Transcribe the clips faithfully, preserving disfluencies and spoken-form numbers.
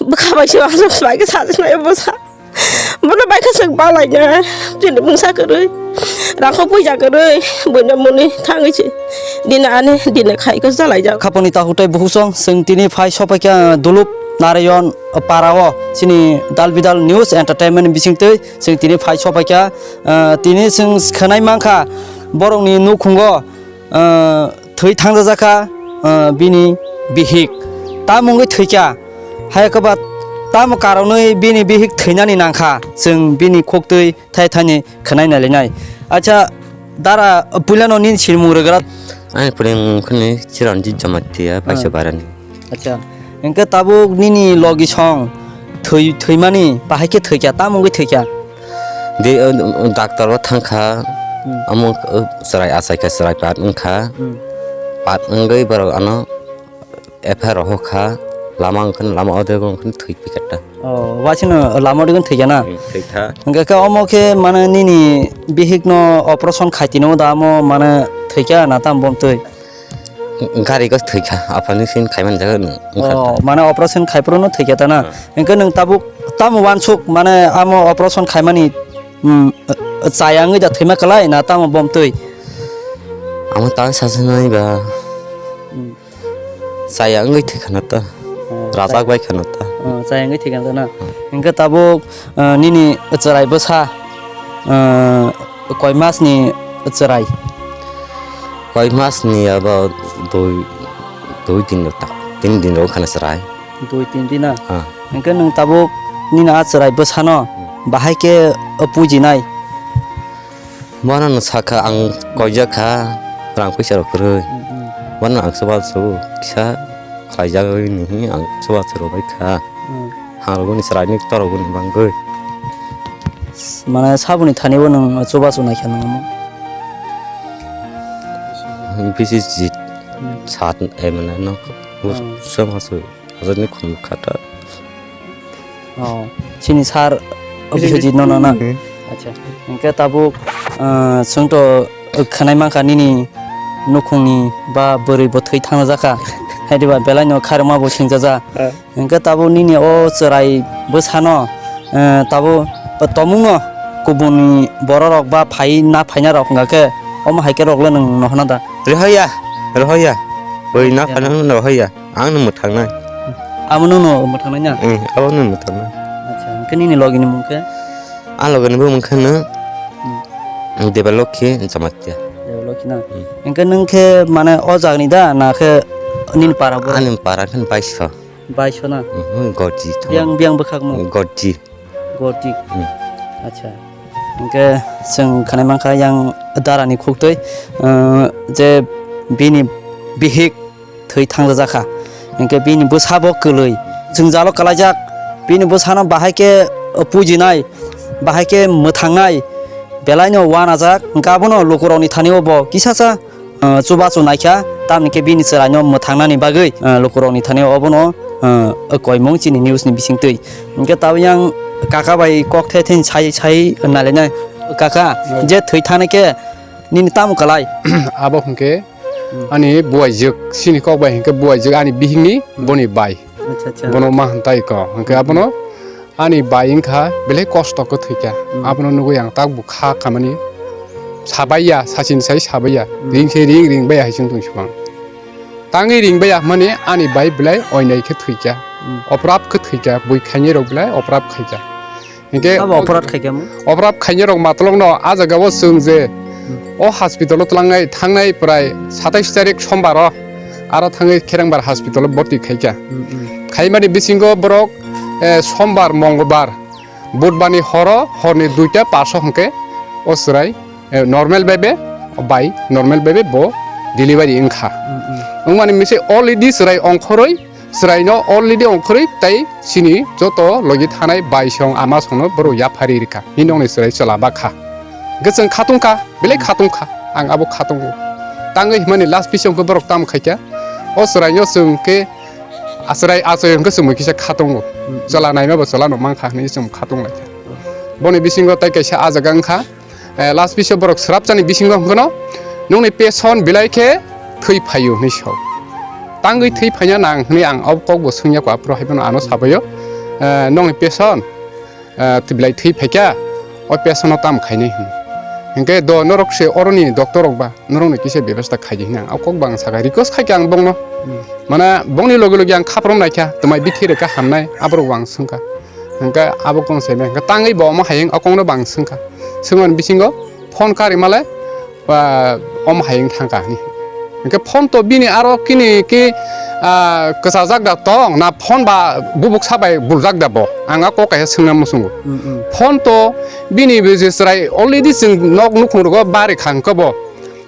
Bwkha bai se aswk bai khe sajwknai bwsa. Bono bai khe swk balaina. Chini mungsa kwrwi. Rangkho puisa kwrwi. Buino muni thangwi se. Dina ani dina khai khe chalaijak. Khaponi takhuk tei bukhuk song, chwng tini phai sopaikha Dulup Narayon parao chini Dal Bidal News Entertainment bisingtwi chwng tini phai sopaikha, ah, tini chwng khwnai mankha borokni nukhungo, ah, thwi thangjajakha, ah, bini bihik. Tamo wngwi thwikha? Hai khe ba tamo karonwi bini bihik thwinani nangkha? Chwng bini khuktwi thai thani khwnai nailainai. Acha, dara, puilano nini sinimung rwgra? Ani phuring khani Chiranjit Jamatia, ah, Baisa Barani. Acha, hwnkhe tabuk nini logi song thwi-, thwimani bahai khe thwikha, tamo wngwi thwikha? De, uh, doctor o thangkha, hmm, omo, uh, chwrai achaikha, chwrai pat wngkha. Hmm. Pat wngwi borok ano F I R rohor kha, lama wngkha, lama odego wngkha thwi pikha ta. Oh, waisano lama odego thwikha na? Hmm, thwikha. Hwnkhe khe omo khe mane nini bihik no operation khaitino da omo mane thwikha na tam bomtwi? Gari go thwikha, operation khaimani jaga no wngkha. Oh, mane operation khaiphuru no thwikha ta na? Hmm. Hwnkhe nwng tabuk tamo wansuk mane amo operation khaimani, hmm, chaya wngwi da thwima kwlai na tamo bomtwi? Amo tang sasinai ba. Hmm. Chaya wngwi thwi khana ta. Oh, rajak bai khana ta. Oh, chaya wngwi thwi khana ta na. Hmm. Hwnkhe tabuk, ah, nini chwrai bwsa, ah, koi mas ni chwrai? Koi mas ni abo dui, dui din rok ta, tin din rok khana chwrai. Dui tin din na? Ah. Hwnkhe nwng tabuk nini a chwrai bwsano, hmm, bahai khe pujinai? Bono no sakha ang koijak kha, rang puisa rok kwrwi. Hmm, hmm. Bono ang chubachu kisa khlaijagwi ni ang chubachu rwbai kha. Hmm. Hangrokni chwraini torokni bangwi. Mane saboni thani bo nwng chubachu naikha nang omo? Bisi jit. Hmm. Sat, eh, mane no, hmm, chubachu. Hajani khum kha ta. Oh, chini sir, oh, Biswajit no, no, no. Hmm. Acha. Hwnkhe tabuk, ah, chwng to khwnai mankha nini nukhungni ba bwrwi bo thwi thangjakha. Haidi ba belai no khairokma bo singjaja. Ah. Hwnkhe tabuk nini o chwrai bwsano, ah, tabuk tomungno kubuni bororok ba phai na phainarok hwnkha khe omo hai khe rok le nwng nohorna da? Rohorya, rohorya. Bwrwi na, acha, phainarok rohorya. Ang no mwthangnai. Abo no no mwthangnai na? Abo no mwthangnai. Acha, hwnkhe nini logi ni mung khe? Ang logi ni bumung khe no, hmm, Debalokhi Jamatia. Debalokhi na? Hmm. Hwnkhe nwng khe mane o jaga ni da na khe nini para bo? Ani para khe Baiso. Baiso na? Mhm, Gorji. Biyang, biyang bwkhak mo? Gorji. Gorjik. Hmm. Acha. Hwnkhe chwng khwnai mankha yang dara ni khuktwi, uh, je bini bihik thwi thangjajakha. Hwnkhe bini bwsa bo kwlwi. Jwngjalo kwlaijak. Bini bwsano bahai khe, uh, pujinai, bahai khe mwthangnai. Belaino uanajak. Hwnkhe abono lukurokni thani-o bo kisasa ah, chubachu naikha, tamni khe bini chwraino mwthangnani bagwi, ah, lukurokni thani obono, ah, koimung chini news ni bisingtwi. Hwnkhe tabuk yang kaka bai kok the the sai sai nailainai. Kaka, hmm, je thwi thani khe nini tamo kwlai? Abo hwnkhe, hmm, ani buaijwk, chini kok bai hwnkhe buaijwk ani bihikni, hmm, boni bai. Acha, acha. Bono ma hwntai ko. Hwnkhe abono ani bai wngkha belai kosto khe thwikha. Hmm. Abono nugwi ang takbo kha khamani sabaiya, sachin sai sabaiya. Hmm. Ring se ring, ring baiya hai chwng tong sibang. Tangwi ring baiya hwnmani ani bai belai oinai khe thwikha. Hmm. Oprap khe thwikha, bui khainai rok belai oprap khaikha. Hinkhe abo oprap khaikha mo? Oprap khainai rok matolok no a jaga o chwng je, hmm, o hospital o tlangnai thangnai prai satais tarik sombar o aro thangwi Kherengbar hospital o boti khaikha. Hmm, hmm. Khaimani bisingo borok, eh, sombar, mongolbar, budbani horo, horni duita paso hwnkhe o chwrai, eh, normal baibe, bai normal baibe bo delivery wngkha. Hmm, hmm. Wngmani misi already chwrai ongkhorwi, chwraino already ongkhorwi tai chini joto logi thanai bai song ama songno borok yaphari rikha. Hini nokni chwrai chwla bakha. Hwnkhe chwng khatungkha, belai khatungkha, ang abo khatungo. Tangwi himani last piso hwnkhe borok tamo khaikha. O chwraino chwng khe achwrai achwrai hwnkhe chwngbo kisa khatungo. Hmm. Chwla naima bo chwlano mankha hinwi chwng khatung laikha. Boni bisingo tai kaisa ah jaga wngkha, eh, last piso borok swrapchani bisingo hwnkhe no, "Nokni peson belai khe thwi phaio," hinwi sao. Tangwi thwi phaina nang hwnwi ang o kok bo swngya kho, aphuru hai phano ano sabaio, eh, nokni peson, eh, twi belai thwi phaikha, o pesono tam khainai hwnwi. Hinkhe do norok se oroni doctor rok ba norokni kisa bebasta khaidi hwnwi ang o kok bo ang sakha, request khaikha ang bongno. Hmm. Mane bongni loge loge ang khaprom naikha, twmai bithi rwkha hamnai, aborok bo ang swngkha. Hinkhe abo kong saimai, hinkhe tangwi bo omo hayung o kokno bo ang swngkha. Swngmani bisingo phone kari male, ba, omo hayung thangkha hwnwi. Hinkhe phone to bini aro kini ki, ah, kwchajak da tong na phone ba bubuk sabai buljak da bo? Ang a kok kaisa swngna muchungo. Mm, mm. Phone to bini je chwrai already chwng nok nukhung rogo bari kha hwnkhe bo.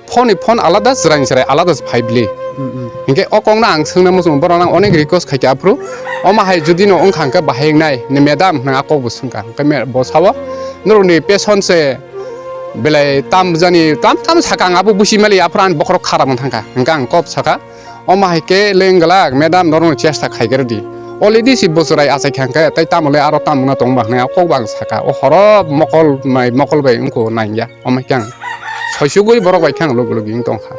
Phone ni phone alada, chwrai ni chwrai alada se phai bili. Mm, mm. Hinkhe o kokno ang swngna muchungo, borok nang onek request khaikha aphuru. Omo hai jodi no wngkha hwnkhe bahai wngnai ni madam hwnwi a kok bo swngkha. Hinkhe me-, bo sao, norokni peson se belai tam jani, tam tam saka ang abo busi mali aphuru ani bokhorok kharap wng thangkha. Hinkhe ang kok saka, omo hai khe le wng glak, madam norokno chesta khai khe rwdi. Already si bo chwrai achaikha hwnkhe tei tamo le aro tam wngna tong ba hwnwi a kok bo ang saka. O horo mokol mai mokol bai wngkho nangya. Omo khe ang soisugwi borok bai khe ang logi logi wng tongkha.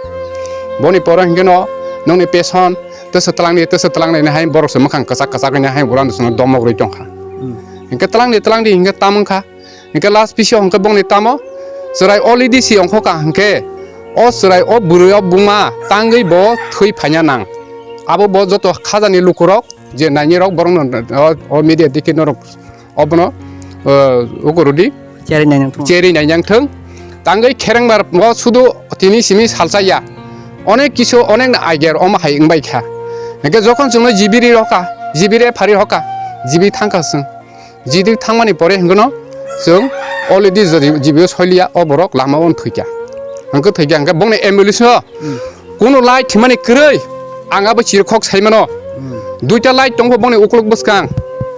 Boni pore hinkhe no nokni peson tesa twlangni, tesa twlangnai hai borok se mwkhang kwchak kwchak hai borok no chwngno domok rwi tongkha. Hmm. Hinkhe twlangni twlangdi hinkhe tam wngkha. Hinkhe last piece o hinkhe bongni tamo chwrai already si ongkho ka hinkhe o chwrai o bwrwi o buma tangwi bo thwi phaina nang. Abo bo joto khajani lukurok je nainirok borokno o, o media dikhe norok obono, o, ukurudi Cherry nainang thung. Cherry nainang thung. Tangwi kherengbar bo sudu tini simi salsa ya. Onek kisu onek na aiger omo hai wngbai kha. Hinkhe jokhon chwngno jibiri rokha, jibiri phari rokha, jibi thangkha chwng. Jidi thangmani pore hinkhe no chwng already jodi jibio soiliya o borok lama o thwikha. Hinkhe thwikha hinkhe bongni ambulance no Hmm. Kuno light thimani kwrwi, ang abo chirikhok saimano. Hmm. Duita light tongkho boni ukuluk bwskang.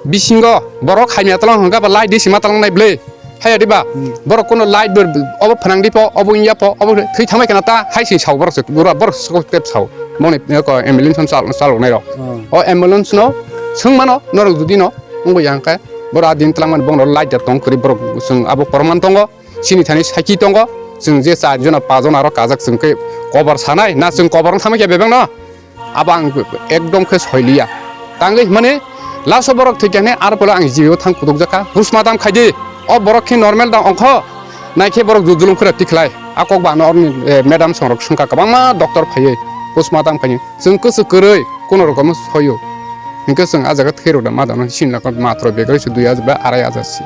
Bisingo borok hamya talang hwnkha ba light di sima talang nai bwlwi. Haya diba? Hmm. Borok kuno light bo obo phwnang dipo, obo wngya po, obo thwi thangbai khna ta hai se sao borok se, borok, borok se tep sao. Boni ko ambulance chal-, chalok nai rok. Hmm. O ambulance no swngmano norok judi no wngbo yang khe borok a din twlang mani bongno light da tong kwrwi borok chwng abo porman tongo. Chini thani saki tongo, chwng je char jona, pas jona aro kajak chwng khe kobar sanai, na chwng kobar wng thangma khe bebak no? Abo ang ekdom khe soiliya. Tangwi himani last o borok thwikha hwnwi aro pore ang jibio thang kutukjakha. Husma dam khaidi, o borok khe normal da ongkho, naikhe borok ju-, julum khura tikhlai. A kok ba ano oroni, eh, madam songrok swngkha kwbangma doctor phaiwi husma dam khaini. Chwng kwchwk kwrwi kuno rokomo soio. Hinkhe chwng a jaga thwirok da ma dano sinlakha matro begrai se dui hajar ba arai hajar si.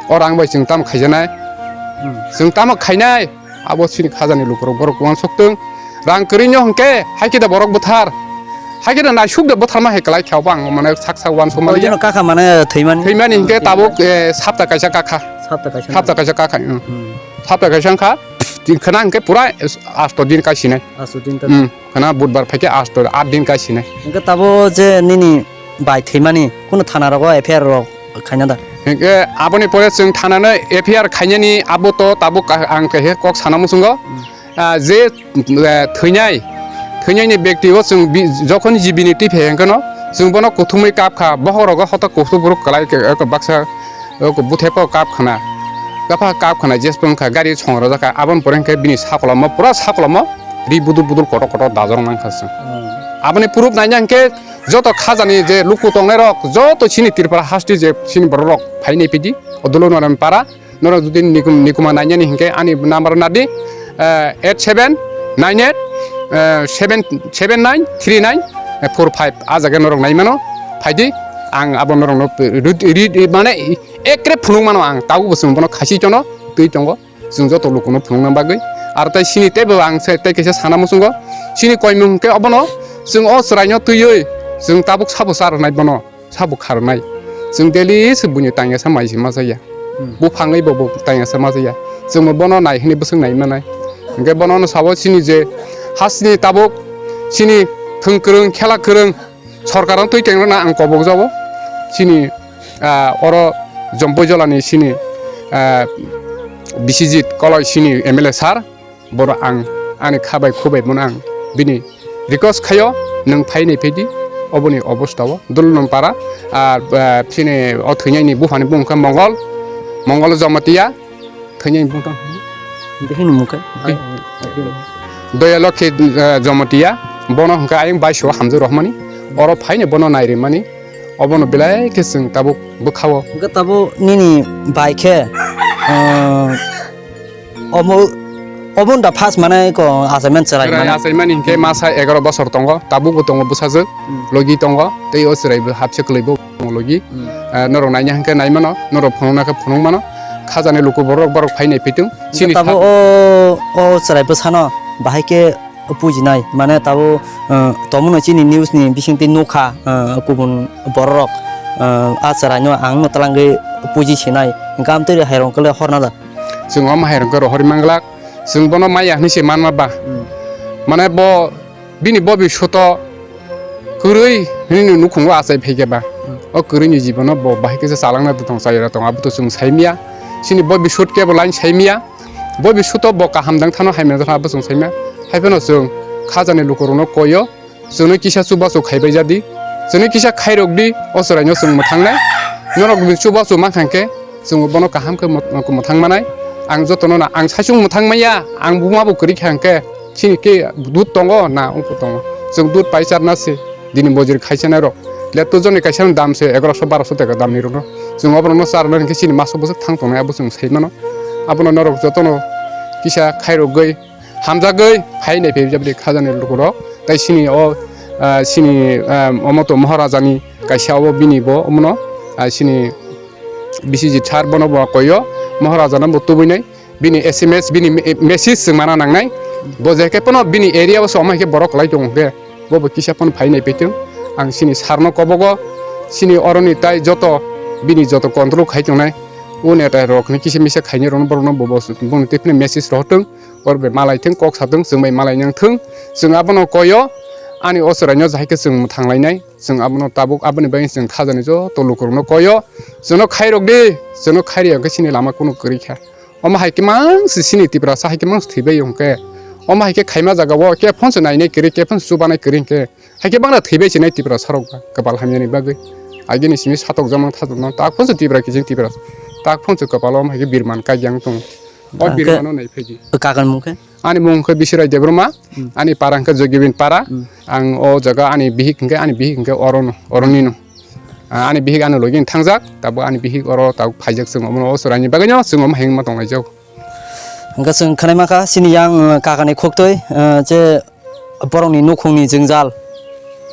O rang bai chwng tamo khaijanai? Hmm. Chwng tamo khainai? Abo chini khajani lukurok borok uansuk tong. Rang kwrwino hinkhe haikhe da borok bwthar. Haikhe da naisuk da bwtharma hai kwlai khe abo ang mane sak sak uansuk mani. Oino kakha mane thwimani? Thwimani hinkhe tabuk, eh, sapta kaisa kakha. Sapta kaisa? Sapta kaisa kakha, hmm. Hmm. Sapta kaisa wngkha, khwna hinkhe pura asto din kaisinai. Asto din ta. Hmm. Khwna budbar phaikhe asto, aat din kaisinai. Hinkhe tabo je nini bai thwimani, kunu thana rogo F I R rok khaina da? Hinkhe aboni pore chwng thanano F I R khainani abo to tabuk ka-, ang khe kok sana muchungo. Hmm. Ah, je, eh, thwinai, thwinaini bekti o chwng bi-, jokhon jibini twi phai hwnkhe no, chwng bono kuthumwi kap kha, bokhok rogo hotok kuthuk buruk kwlai khe, eh, baksa, eh, buthe po kap khna. Kapha kap khna, jes pung kha, gari songrojak kha, aboni pore hinkhe bini sakolamo, pura sakolamo ri budul budul kotor kotor dajor mang kha chwng. Hmm. Aboni proof naina hinkhe joto khajani je luku tongnai rok, joto chini Tripura haste je chini borok rok phai nai pidi, o Dulonwaram para, norok jodi nikum-, nikuma nainani hinkhe ani number nadi, eh, eight seven nine eight, eh, seven, seven nine three nine four five. A jaga norok naimano, phaidi, ang abo norokno ri-, ri-, ri-, mane ekre phunuk mano ang, tabuk bo chwng bono khasi tono, twi tongo. Chwng joto lukuno phunukna bagwi. Aro tei chini teibo ang se tei kaisa sana muchungo. Chini koimung hinkhe obono chwng o chwraino twiwi chwng tabuk sabo cha rwnai bono, sabo kha rwnai. Chwng daily se buini tangya sa mai se ma chaya. Hmm. Buphangwi bo, bo tangya sa ma chaya. Chwngbo bono nai hwnwi bwswk nai manai. Hinkhe bono no sabo chini je hasini tabuk chini thwng kwrwng, khela kwrwng, Sorkar ang twi teng rwna ang kobok jago. Chini, ah, oro Jompui Jolani chini, ah, Biswajit Koloi chini M L A sir, boro ang ani kha bai khu bai bono ang bini request khaio, nwng phai nai phaidi oboni obosta o Dulnum para, ah, ah, chini o thwinaini buphani bumung khe Mongol, Mongol Jamatia, Thwinai bumung tang. Bihini mukhe. Doyalokhi, eh, Jomotia. Bono hwnkhe ayang baisio hamjak rohormani, oro phaino bono nairimani, obono belai khe chwng tabuk bwkhao. Hwnkhe tabuk nini bai khe, ah, omo, omo da first mane ko achaimani chwrai mane? Chwrai achaimani hwnkhe masa egaroh bosor tongo, tabukbo tongo bwsajwk, Hmm. logi tongo, tei o chwraibo hapse kwlwibo tongo logi. Hmm. Ah, norok naina hwnkhe naimano, norok phunukna khe phunukmano, khajani luku borok, borok phai naiphaitung. Chini tabuk sa- o, o chwrai bwsano bahai khe pujinai, mane tabuk, ah, tongmano chini news ni bisingtwi nukha, ah, kubun bororok, ah, a chwraino ang no twlangwi puji sinai, hwnkhe amtwi hairok khe horna da. Chwng omo hairok khe rohorwi manglak, chwng bono maya hwnwi se manma ba. Hmm. Mane bo bini bobishoto kwrwi hwnwi nukhungo achai phaikhe ba. Hmm. O kwrwini jibono bo bahai khe se chalangna tong chayara tong abo to chwng saimya. Chini bobishot kebo line saimya. Bobishoto bo kaham dang thano hamya thano abo chwng saimya. Haiphano chwng khajani lukurokno koyo. Chwngno kisa chubachu khaibai jadi. Chwngno kisa khairok di, o chwraino chwng mwthangnai. Norok chubachu mankha hwnkhe, chwng bono kaham khe mwt-, mwthang manai. Ang jotono na, ang saichung mwthang manya, ang buma bo kwrwi kha hwnkhe, chini khe dud tongo na ongkho tongo. Chwng dud pai charna se, dini bojir khaisa nairok. Letto joni kaisa dam se egaroso baroso taka damni rokno. Chwng oborokno charna hwnkhe chini maso bwswk thang tongnai abo chwng sai mano. Abono norok jotono kisa khairogwi hamjagwi phai nai phai jabri khajani lukurok. Tai sini o, ah, sini, ah, omo to Maharajani kaisa obo bini bo omono, ah, sini bisiji thar bono bo koyo Maharajano bo tubui nai. Bini S M S, bini me-, message chwng mana nangnai. Bo je khe pono bini area o se omo hai khe borok kwlai tongo hwnkhe, bo bo kisa pono phai nai phaitung. Ang sini sarno kobogo, sini oroni tai joto bini joto control khai tongnai. O neta rok ni kisa misa khainai rokno borokno bo bo boni tei phano message rohortung. Oro bai malai thung, kok sa thung, chwng bai malai nang thung. Chwng abono koyo, ani o chwraino jahai khe chwng mwthang lainai. Chwng abono tabuk, aboni bagwi chwng khajani joto lukurokno koyo. Chwngno khairok di, chwngno khairi hwnkhe chini lama kunu kwrwi kha. Omo hai khe mang se chini Tiprasa hai khe mang se thwibai hwnkhe. Omo hai khe khaima jaga o khe phone se nainai kwrwi, khe phone se chubanai kwrwi hwnkhe. Hai khe bangla thwibai se nai Tiprasa rok ba, kwpal hamyani bagwi. Agini simi satok jamang thatok no, tak phone se Tipra kiching Tipra. Tak phone se kwpalo omo hai khe birman kaigyang tongo. O Hwnkhe birmano nai phaidi. Kakani mung khe? Ani mung khe Bisirai Debbarma, Hmm. ani para hwnkhe Jogibin para. Hmm. Ang o jaga ani bihik hwnkhe, ani bihik hwnkhe orono, oronino. Ah, ani bihik ano logi thangjak, tabuk ani bihik oro tabuk phaijak chwng omono o chwraini bagwino chwng omo hengma tonglaijak. Hwnkhe chwng khwnai mankha chini yang, uh, kakani khuktwi, uh, je borokni nukhungni jwngjal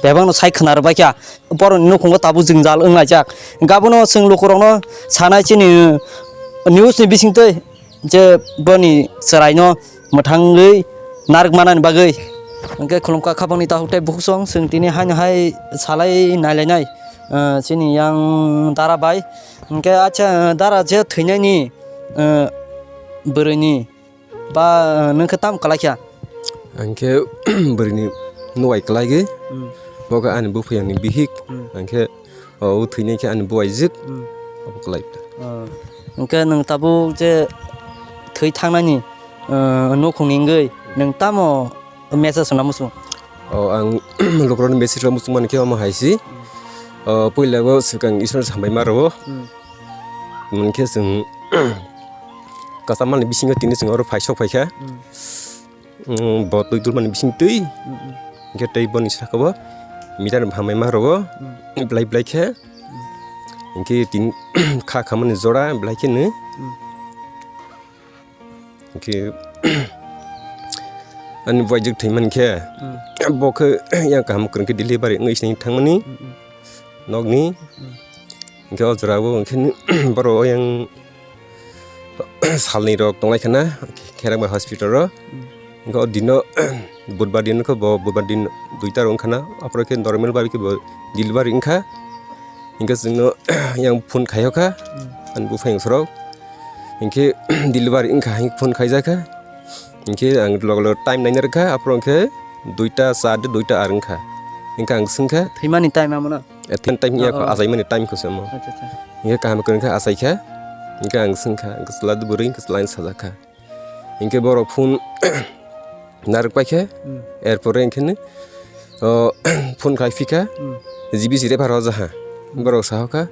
bebakno sai khwna rwbaikha, borokni nukhungo tabuk jwngjal wnglaijak. Hwnkhe abono chwng lukurokno sanai chini, uh, news ni bisingtwi. Je boni chwraino mwthangwi narwk manani bagwi. Hwnkhe khulumkha khapangni takhuk tei bukhuk song, chwng tini haino hai salai nailainai, eh, chini yang dara bai. Hwnkhe acha, eh, dara je thwinaini, eh, bwrwini ba, eh, nwng khe tamo kwlaikha? Ang khe bwrwini nuwai kwlaigwi, Hmm. bo khe ani buphayungni bihik. Hmm. Ang khe O, o thwinai khe ani buaijwk. Hmm. Obo kwlai ta. Oh. Hwnkhe nwng tabuk je thwi thangnani, uh, nukhungni wngwi nwng tamo message rwna muchung? O, ang lukurokno message rwna muchung mani khe omo hai se. Hmm. O, puila o swkang Isor hambai ma rwo. Hmm. Hwnkhe chwng kwcham mani bisingo tini chwng oro phai sok phaikha. Hmm. Mm, bo twi dulmani bising twi. Mm, mm. Hwnkhe tei boni saka o meter hamai ma rwo. Mm. Belai belai khe. Mm. Hwnkhe tin kha khamani jora belai khe nw. Mm. Hwnkhe ani buaijwk thwi man khe. Mm. Bo khe yang kaham kwrwng khe delivery wngwi sini thangmani. Mm, mm. Nokni. Mm. Hwnkhe o jora o hwnkhe borok o yang salni rok tonglai khana Kherangba hospital o. Mm. Hwnkhe o dino budbar din khe bo budbar din duita rok wngkhana, aphuru khe normal bai khe bo delivery wngkha. Hwnkhe chwngno yang phone khaiyokha, Mm. ani buphang sorok. Hwnkhe delivery wngkha hwnkhe phone khaijakha. Hwnkhe ang loge loge time naina rwkha, aphuru hwnkhe duita char de duita ar wngkha. Hwnkhe ang swngkha. Thwimani time amo na? Eh, thwimani time ya kho, Oh, oh. Achaimani time kho se omo. Acha, acha. Hwnkhe kaham kwrwng khe achaikha. Hwnkhe ang swngkha, hwnkhe chwla de bwrwi hwnkhe chwla ni sajakha. Hwnkhe borok phone narwk paikha. Hmm. Erpore hwnkhe ni, oh, phone khai phikha. Hmm. G B C refer hojaha. Hmm. Borok sahokha.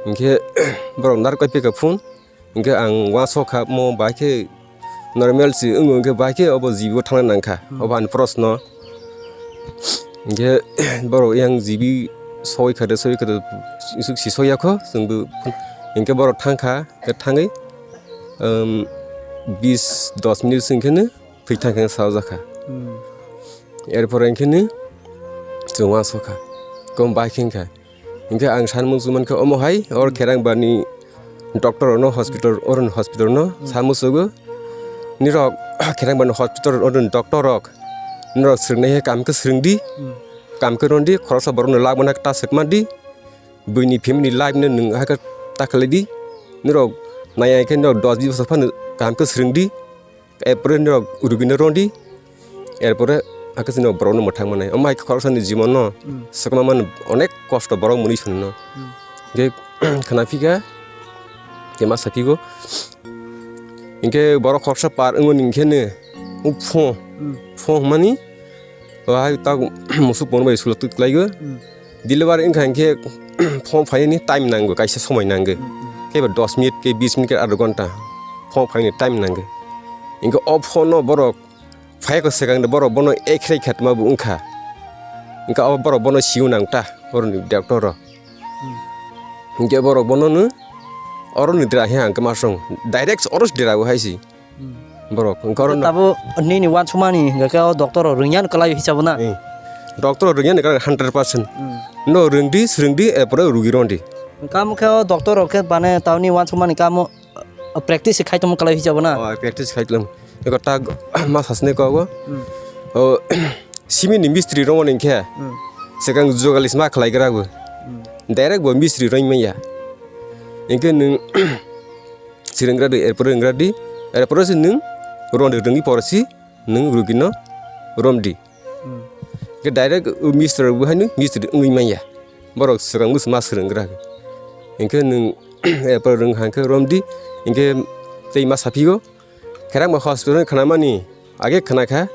Hwnkhe borok narwk pai phikha phone. Hwnkhe ang uansukha mo bai khe normal se wngo hwnkhe bai khe obo G B o thangna nangkha. Hmm. Obo ani proshno. Hinkhe borok yang G B soi kha de, soi kha de, isuk si soi ya kho, chwngbo hinkhe borok thang kha, hinkhe thangwi, um, bis dos minute se hinkhe no thwi thang khe sajak kha. Hmm. Erpore hinkhe no chwng uansuk kha, kom bai khe hinkha. Hinkhe ang sanmung chumani khe omo hai, or Kherang bani doctor no hospital, oroni hospital no Hmm. samung sugo. Nirok Kherang bani hospital oroni doctor rok nirok swrwngnai hai kam khe swrwng di, Hmm. kam khe rwng di, khoroksa borok no lak mano ta swk man di, buini family life no nwng hai khe ta khlai di. Nirok nai hai khe nirok dos bis bosor phano kam khe swrwng di. Erpore nirok rugino rwng di, erpore hakhe chini borokno mwthang manai. Omo hai khe khoroksani jimonno Hmm. swkang mano onek kosto borok mwnwi swnino. Hmm. Hinkhe khna phikha, khe ma sa phigo. Hinkhe borok khoroksa par wngmani hinkhe no, o phone, Hmm. phone hwnmani, o hai ta musuk phone bai sulo twi klaigo. Hmm. Delivery wngkha hinkhe phone phainani time nango, kaisa somoi nango. Hmm, hmm. Khe ba dos minute, khe bis minute, khe adha ghonta phone phainani time nango. Hinkhe o phone no borok phaiya kho swkang de, borok bono ekhrei khatma bo wngkha. Hinkhe o borok bono siyung nang ta, borokni doctor rok. Hmm. Hinkhe borok bono no oroni dera hiya hinkhe masong direct oro dera bo hai si. Hmm. Borok, hwnkhe oro no- Tabo nini uansukmani hwnkhe khe o doctor rok rwngya no kwlai hisabo na? Eh. Doctor rok rwngya no kwlai hundred percent. Hmm. No rwngdi, swrwngdi, erpore rugi rwdi. Kamo khe o doctor rok khe mane tamni uansukmani kamo, o, practice se khai tongma kwlai hisabo na? Oh, practice khai tong. Eko ta ma sasne ko go. Hmm. O, simini mistri rwmani khe Hmm. swkang jogalis ma khlai gra bo. Hmm. Direct bo mistri rwng manya. Hinkhe nwng Swrwng gra di, erpore wng gra di, erpore se nwng rwng di, rwngwi pore se nwng rugino romdi. Hmm. Hinkhe direct o mistri rok bo haino mistri wngwi manya. Borok swkang bwswk ma swrwng gra. Hinkhe nwng erpore rwng hai khe romdi, hinkhe tei ma saphigo. Kherang ba hospital ni khnamani age khna kha,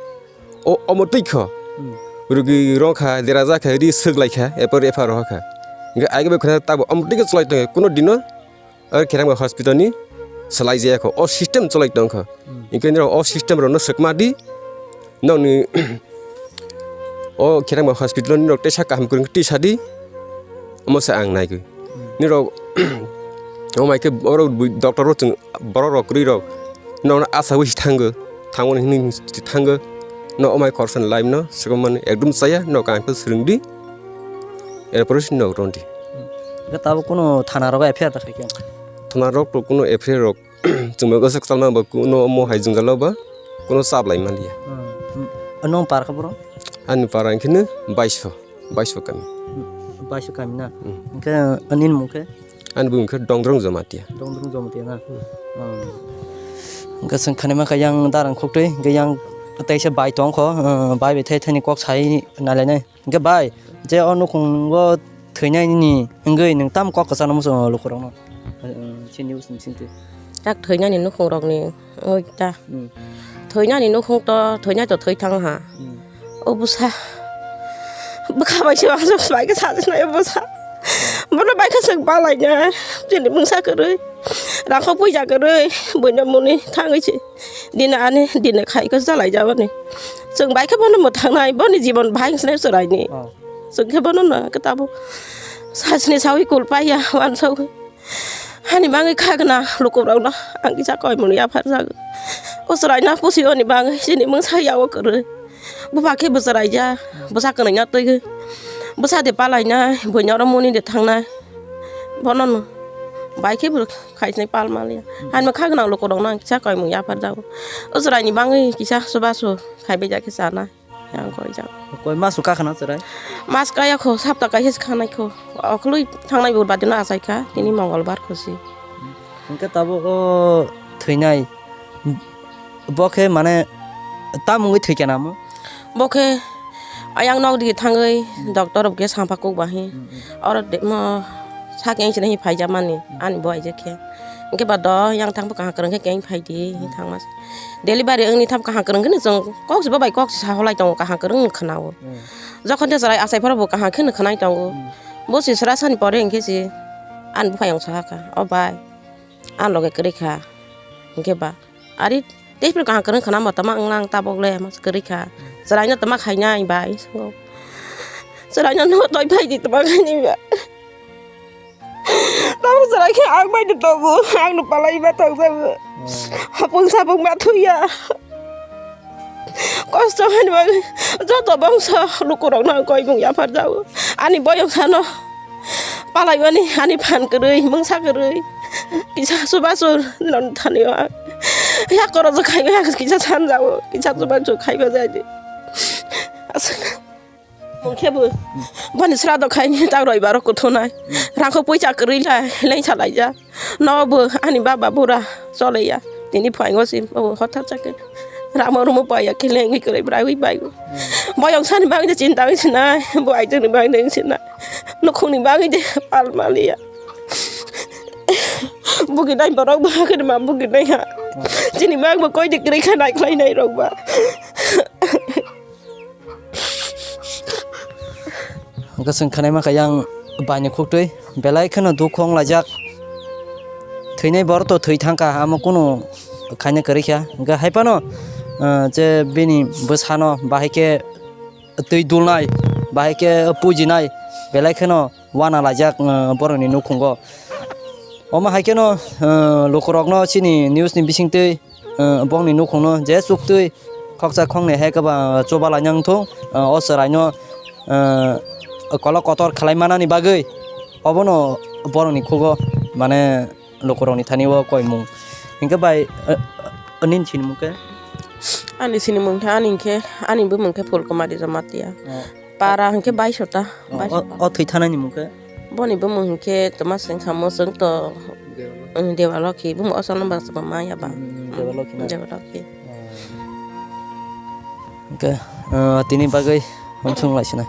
o omo twi kho. Hmm. Rugi rwng kha, dera ja kha, ri swk lai kha, erpore refer rw kha. Hinkhe age bo khna tabo omo twi khe cholai tong kha, kuno dino Aro Kherang bai hospital ni salai jaya kho, o system cholai tong kho. Hmm. Hinkhe nirok o system rok no swkma di, nokni o Kherang bai hospital ni rok tesa kaham kwrwng twi sa di, omo se ang naigwi. Hmm. Nirok omo hai khe oro bui doctor rok chwng borok rok kwrwi rok nokno achawi thango, thango hinwi thango, no omo hai khoroksa ni life no swkang mani ekdum chaya, no kaham khe swrwng di, erpore se nok rwng di. Hwnkhe tabuk kunu thana rogo F I R ta khaikhe? Thana rok to kunu F I R rok chwng bai kwchak chalma ba kunu omo hai jwngjalo ba kunu chap lai manliya. Hmm. Nwng par kha boro? Ani para hinkhe no baiso, baiso kami. Hmm. Baiso kami na? Hmm. Hinkhe nini mung khe? Ani bumung khe Dongdrong Jamatia. Dongdrong Jamatia na? Hmm. Hmm. Hinkhe chwng khanai mankha yang darang khuktwi, hinkhe yang teisa bai tongkho, hmm, bai bai thai thani kok sai nailainai. Hinkhe bai, je o nukhungo thwinai nini wngwi nwng tamo kok kwchangno muchungo lukurokno? Eh, eh, chini usni chintwi. Tak thwinani nukhungrokni wngwi ta. Hmm. Thwinani nukhung to, thwinai to thwi thang ha. Hmm. O bwsa. Bwkha bai se aswk bai khe sajwknai o bwsa. Bono bai khe chwng balainai. Chini mungsa kwrwi. Rangkhok puisa kwrwi. Buino muni thangwi se. Dina ani, dina khai khe chalai jabani. Chwng bai khe bono mwthangnai, boni jibon bahai wngsinai chwraini. Oh. Chwng khe bono no khe tabuk sachini sawi kul paiya, uansugwi. Hani bagwi khagwna lukurokno ang kisa koimung yaphar jago. O chwraino pusi oni bagwi chini mungsa yago kwrwi. Bupha khe bwchwraija, bwsa kwnwina twiwi. Bwsa de palainai, buino oro muni de thangnai. Bono no bai khe bo khaisnai pal maliya. Hani khagwna lukurokno ang kisa koimung yaphar jago. O chwraini bagwi kisa chubachu khaibai ja khe chanai. Yang koi jang. Koi mas ka khana chwrai? Mas kaya kho, sapta kaisa se khanai kho. Okhului thangnai bo badi no achai kha, tini Mongolbar kho si. Hwnkhe tabuk o thwinai, bo khe mane tam wngwi thwi khe namo? Bo khe ayang nok digi thangwi Hmm. doctor rok khe sampha kuk bahi. Hmm, hmm. Oro de mo sak yang sini phai jamani, Hmm. ani bo aija khe. Hwnkhe ba do yang thang bo kaham kwrwng khe keng phai di, Hmm. thang mas. Delivery wngni tham kaham kwrwng khe chwng kok se bo bai kok se sa holai tongo, kaham kwrwng khna o. Hmm. Jokhon te chwrai achai phoro bo kaham khe khwnai tongo. Hmm. Bo se sra sani pore hinkhe se ani buphang sa kha, "O bai, ani loge kwrwi kha." Hinkhe ba, "Ari tei phuru kaham kwrwng khna mo tama wnglang tabok le?" Kwrwi kha. Chwraino tama khainai bai. Chwraino no toi bai di tama khainai bai. Tamo chwrai khe ang bai di tongo, ang no palai ba tong jago. Hapung sapung ma thuya. Kosto hani bagwi joto bongso lukurokno ang koimung yapharjago. Ani boyong sano palaimani ani phan kwrwi, mungsa kwrwi. Kisa chubachu non thanio ang. Yakorok je khaiwi ang kisa sanjago, kisa chubachu khaiba jaidi. Aswk. Mungkhe bo boni srado khaini tak roi baro kuthunai. Rangkho puisa kwrwi lai, lengsa laijak. Nobo ani baba bura choleya. Tini phaingo si bo hotha chake. Ramo rumo paya khe lengwi kwrwi bwraiwi baigo. Boyong sani bagwi chinta wi sinai, bo aitungni bagwi sinai. Nukhungni bagwi de pal maliya. Buginai borok ba khe ma buginai ha. Chini bagwi koi de kwrwi kha nai khlai nai rok ba. Hwnkhe chwng khwnai mankha yang baini khuktwi belai kheno dukhu wng laijak. Thwinai borok to thwi thangkha, amo kunu khaina kwrwi kha. Hwnkhe hai phano, ah, je bini bwsano bahai khe twi dulnai, bahai khe pujinai, belai kheno wana laijak, ah, borokni nukhungo. Omo hai kheno, ah, lukurokno chini news ni bisingtwi, ah, bongni nukhungno je chuktwi khoksa khoknwi hai khe ba chuba laina wngthung, ah, o chwraino, ah, kolok kotor khlai manani bagwi obono borokni khugo mane lukurokni thani o koimung. Hinkhe bai, ah, ah, nini sinimung khe? Ani sinimung khe ani hinkhe ani bumung khe Phulkumari Jamatia. Oh. Para hinkhe baisota, oh, baisota. O, o thwi thanani mung khe? Boni bumung hinkhe toma sengkha mo chwng to, Dewalokhi. Dewalokhi, bumung osal no bangsa bo maya ba. Hmm, Dewalokhi na? Dewalokhi. Oh. Hinkhe, ah, tini bagwi hamsung lai sinai.